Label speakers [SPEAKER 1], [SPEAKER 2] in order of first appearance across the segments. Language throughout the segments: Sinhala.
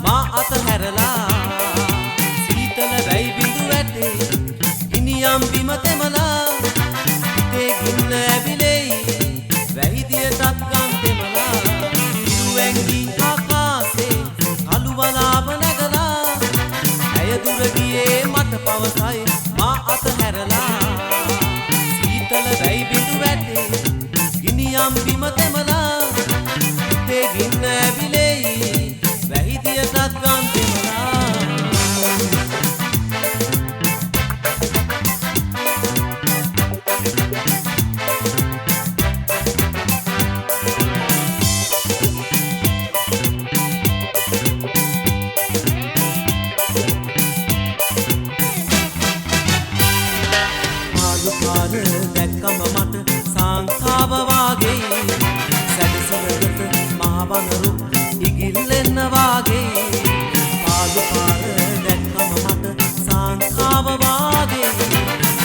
[SPEAKER 1] මා අතහැරලා. සීතල වැයි බිඳු වැටේ ගිනියම් බිම තෙමලා. හිතේ ගින්න ඇවිලෙයි වැහි දියටත් ගම් තෙමලා. ඉරු ඇංගි ආකාසේ කළු වලාව නැගලා. ඇය දුර ගියේ මට පවසයි මා අතහැරලා. සීතල වැයි බිඳු වැටේ ගිනියම් බිම තෙමලා. හිතේ ගින්න ඇවිලෙයි වැහි දියටත් ගම් තෙමලා. පාළු පාර දැක්කම මට සංඛාව වාගේ. සැඩසුරකට මහ වනරු ඉගිල්ලෙන්න වාගේ. පාළු පාර දැක්කම මට සංඛාව වාගේ.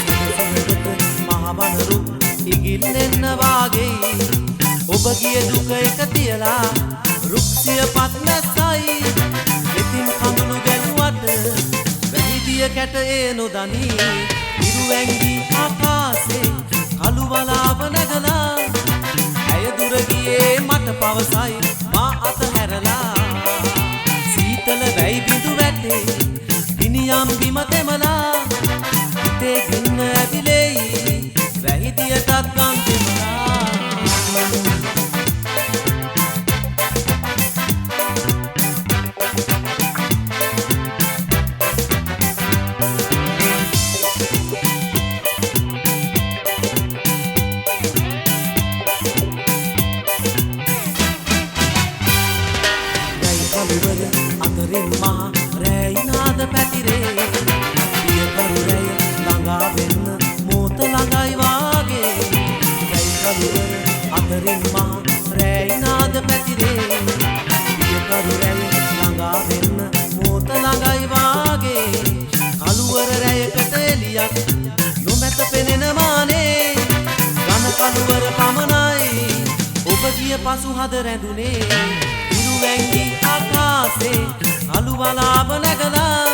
[SPEAKER 1] සැඩසුරකට මහ වනරු ඉගිල්ලෙන්න වාගේ. ඔබ ගිය දුක එක තියලා රුක්සිය පත් මැස්සයි. වෙතින් කඳුළු ගැලුවට වැහිදිය කැට ඒ නොදනී. ඉරු ඇංගි ආකාසේ කළු වලාව නැගලා. ඇය දුර ගියේ මට පවසයි මා අතහැරලා. සීතල වැයි බිඳු වැටේ ගිනියම් බිම තෙමලා. හිතේ ගින්න ඇවිලෙයි වැහි දියටත් ගම් තෙමලා. රැයි කළුවර අතරින් මහ රැයි නාද පැතිරේ. පියකරු රැය ළඟා වෙන්න මෝත ළඟයි වාගේ. රැයි කළුවර අතරින් මහ රැයි නාද පැතිරේ. පියකරු රැය ළඟා වෙන්න මෝත ළඟයි වාගේ. කළුවර රැයකට එළියක් නොමැත පෙනෙන මානේ. ඝන කළුවර පමණයි ඔබ ගිය පසු හද රැඳුනේ. ඉරු ඇංගි ආකාසේ කළු වලාව නැගලා.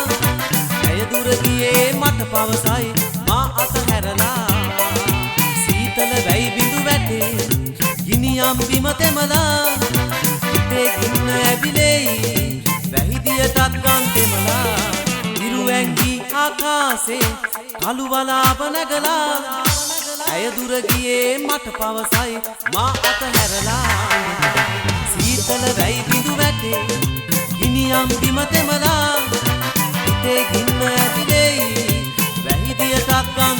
[SPEAKER 1] ඇය දුර ගියේ මට පවසයි මා අතහැරලා. සීතල වැයි බිඳු වැටේ ගිනියම් බිම තෙමලා. හිතේ ගින්න ඇවිලෙයි වැහි දියටත් ගම් තෙමලා. ඉරු ඇංගි ආකාසේ කළු වලාව නැගලා. ඇය දුර ගියේ මට පවසයි මා අතහැරලා. සීතල වැයි බිඳු වැටේ ගිනියම් බිම තෙමලා. හිතේ ගින්න ඇවිලෙයි වැහි දියටත් ගම්